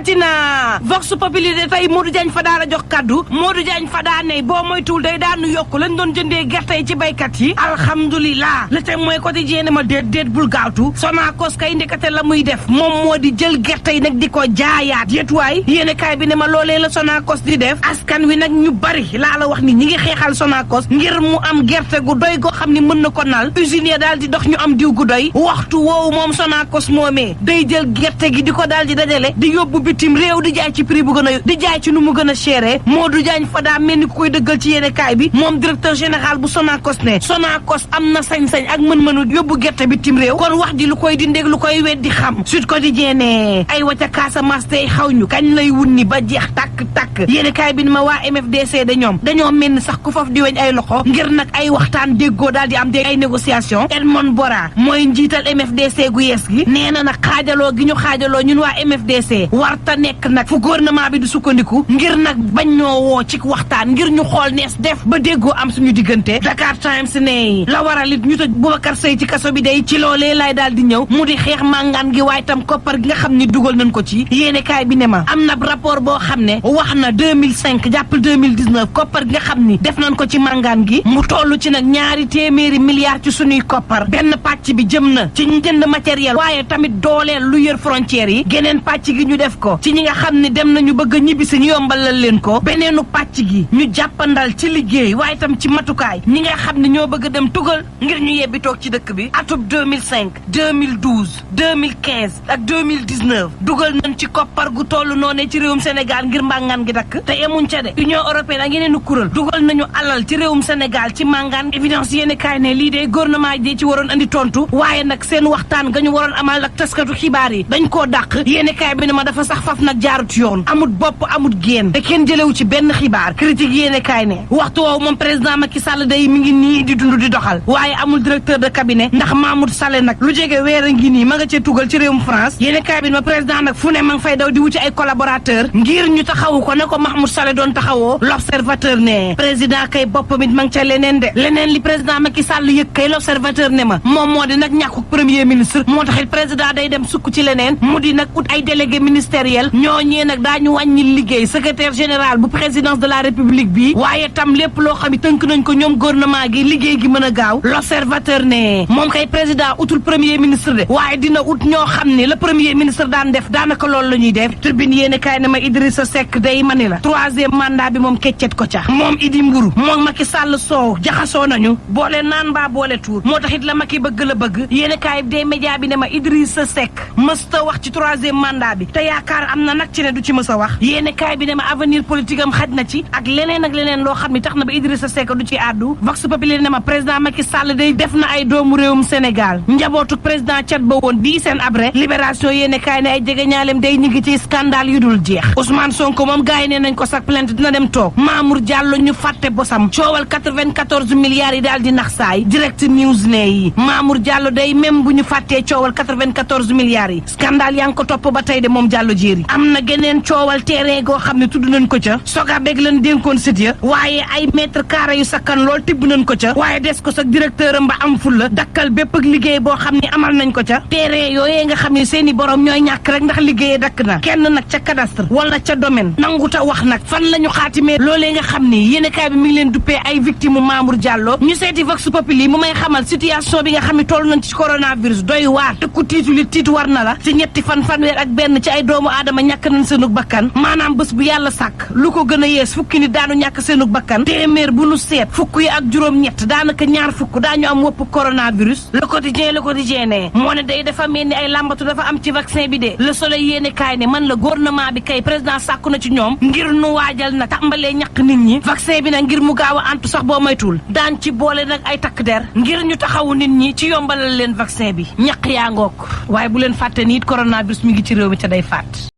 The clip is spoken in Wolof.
dikkati na Vox Populi de tey Modou Diagne Fada la jox kaddu Modou Diagne Fada ne boo moytuwul day daanu yokku lañ doon jëndee gerte yi ci baykat yi alhamdulilah le thème mooy quotidien ne ma déet bul gaawtu Sonacos kay ndekete la muy def moom moo di jël gerte yi nag di ko jaayaat yéetuwaay yéene kaay bi ne ma loolee la Sonacos di def askan wi nag ñu bari laa la wax ni ñi ngi xeexal Sonacos ngir mu am gerte gu doy goo xam ni mën na ko nal usine ya daal di dox ñu am diw gu doy waxtu woowu moom Sonacos moomee day jël gerte gi di ko daal di dajale di yóbbu bitim réew di jaay ci prix bu gën a di jaay ci nu mu gën a chéré Modou Diagne Fada mel ni ku koy dëggal ci yéene kaay bi moom directeur général bu Sonacos ne Sonacos am na sañ-sañ ak mën-mënu yóbbu gerte bitim réew kon wax ji lu koy dindeeg lu koy weddi xam Sud Quotidien ne ay wa ca Casamance tey xaw ñu kañ lay wun ni ba jeex tàkk yéene kaay bi ni ma waa MFDC de ñoom dañoo mel ni sax ku faf di weñ ay loxo ngir nag ay waxtaan déggoo daal di am dégg ay négociation Edmond Bora mooy njiital MFDC gu yees gi nee na nag xaajaloo gi ñu xaajaloo ñun waa MFDC warta nekk nag fu gouvernement bi du sukkandiku ngir nag bañ ñoo woo ci waxtaan ngir ñu xool nees def ba déggoo am suñu diggante Dakar Times ne la waral it ñu tëj Boubacar Seye ci kaso bi day ci loolee laay daal di ñëw mu di xeex màngaan gi waaye tam koppar gi nga xam ni dugal nañ ko ci yéene kaay bi ne ma am na rapport boo xam ne wax na 2005 jàpp 2019 koppar gi nga xam ni def nañ ko ci màngaan gi mu toll ci nag 200 milliards ci suñuy koppar benn pàcc bi jëm na ci njënd matériel waaye tamit dooleel lu yër frontières yi geneen pàcc gi ñu def ko ci ñi nga xam ne dem nañu bëgg a ñibbisi ñu yombalal leen ko beneenu pàcc gi ñu jàppandal ci liggéey waaye tam ci matukaay ñi nga xam ne ñoo bëgg a dem tugal ngir ñu yebbi toog ci dëkk bi atub 2005 2012 2015 ak 2019 dugal nañ ci koppar gu toll noonee ci réewum Sénégal ngir màngaan gi dakk te yemuñ ca de Union européenne ak yeneenu kuréel dugal nañu alal ci réewum Sénégal ci màngaan évidence yéene kaay ne lii de gouvernement ji ci waroon andi tontu waaye nag seen waxtaan ga ñu waroon amal ak taskatu xibaar yi dañ koo dàq yéene kaay bi ne ma dafa sax faf nag jaarut yoon amut bopp amut génn te kenn jëlewu ci benn xibaar critique yéene kaay ne waxtu woowu moom président Macky Sall day mi ngi nii di dund di doxal waaye amul directeur de cabinet ndax Mahmoud Saleh nag lu jege weer a ngi nii ma nga cee tugal ci réewum France yéene kaay bi ma président nag fu ne ma nga fay daw di wuti ay collaborateur ngir ñu taxawu ko ne ko Mahmoud Saleh doon taxawoo l'observateur ne président kay boppam it ma nga ca leneen de leneen li président Macky Sall yëg kay l'observateur ne ma moom moo di nag ñàkkuk premier ministre moo taxit président day dem sukk ci leneen mu di nag ut ay délégué ministériel ñooñee nag daañu wàññi liggéey secrétaire général bu présidence de la république bi waaye tam lépp loo xam ne tënk nañ ko ñoom gouvernement gi liggéey gi mën a gaaw l'observateur ne moom kay président utul premier ministre de waaye dina ut ñoo xam ne le premier ministre daan def daanaka loolu la ñuy def turbine yéene kaay ne ma Idrissa Seck day mani la troisième mandat bi moom keccet ko ca moom Idi Mburu moom Macky Sall soow jaxasoo nañu boole naan mbaa boole tuur moo taxit la Macky bëgg la bëgg yéene kaay des médias bi ne ma Idrissa Seck mësta wax ci troisième mandat bi te yaakaar am na nag ci ne du ci mës a wax yéene kaay bi ne ma avenir politique am xaj na ci ak leneen loo xam ne tax na ba Idrissa Seck du ci àddu Vox Populi ne ma président Macky Sall day def na ay doomu réewum Sénégal njabootuk président Tchad ba woon bii seen abré libération yéene kaay ne ay jege ñaalem day ñu ngi ci scandale yu dul jeex Ousmane Sonko moom gars yi ne nañ ko sax plainte dina dem toog Mamour Diallo ñu fàtte bosam coowal 94 milliards yi daal di nax saay direct news ne yi Mamour Diallo day même bu ñu fàttee coowal 94 milliards yi scandale yaa ngi ko topp ba tey de moom Diallo jéeri am na geneen coowal terrain goo xam ne tudd nañ ko ca soga beeg leen dénkoon sit ya waaye ay mètre carré yu sakkan lool tibb nañ ko ca waaye des ko sax directeur am ba am fulla dakkal bépp ak liggéey boo xam ne amal nañ ko ca terrain yooyee nga xam ne seeni borom ñooy ñàkk rek ndax liggéeyee dakk na kenn nag ca cadastre wala ca domaine nanguta wax nag fan la ñu xaatimee loolee nga xam ni yéenekaay bi mi ngi leen duppee ay victime u Mamour Diallo ñu seeti Vox Populi mu may xamal situation bi nga xam ne toll nañ ci coronavirus doy waar te ku tiitu li tiitu war na la ci ñetti fanweer ak benn ci ay doomu aadama ñàkk nañ seenug bakkan maanaam bés bu yàlla sàkk lu ko gën a yees fukki nit daanu ñàkk seenug bakkan téeméer bu nu seet fukk yi ak juróom-ñett daanaka ñaar fukk daañu am wopp coronavirus le quotidien ne moo ne day dafa mel ni ay làmbatu dafa am ci vaccin bi de le soleil yéene kaay ne man la gouvernement bi kay président sàkku na ci ñoom ngir nu waajal nag tàmbalee ñàkk nit ñi vaccin bi nag ngir mu gaaw a antu sax boo moytuwul daan ci boole nag ay takk der ngir ñu taxawu nit ñi ci yombalal leen vaccin bi ñàkk yaa ngook waaye bu leen fàtte ni it coronavirus mi ngi ci réew mi ca day faat